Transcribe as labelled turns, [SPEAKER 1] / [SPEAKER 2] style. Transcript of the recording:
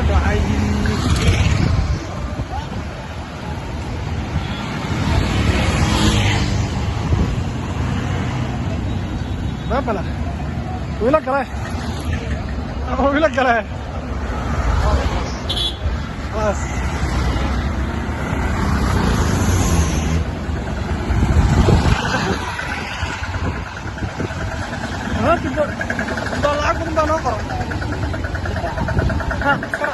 [SPEAKER 1] Dhacay. Baabala wiilo gale, wiilo gale. Khalaas. Maanta baa lacag badan baa noo qoran. Ha.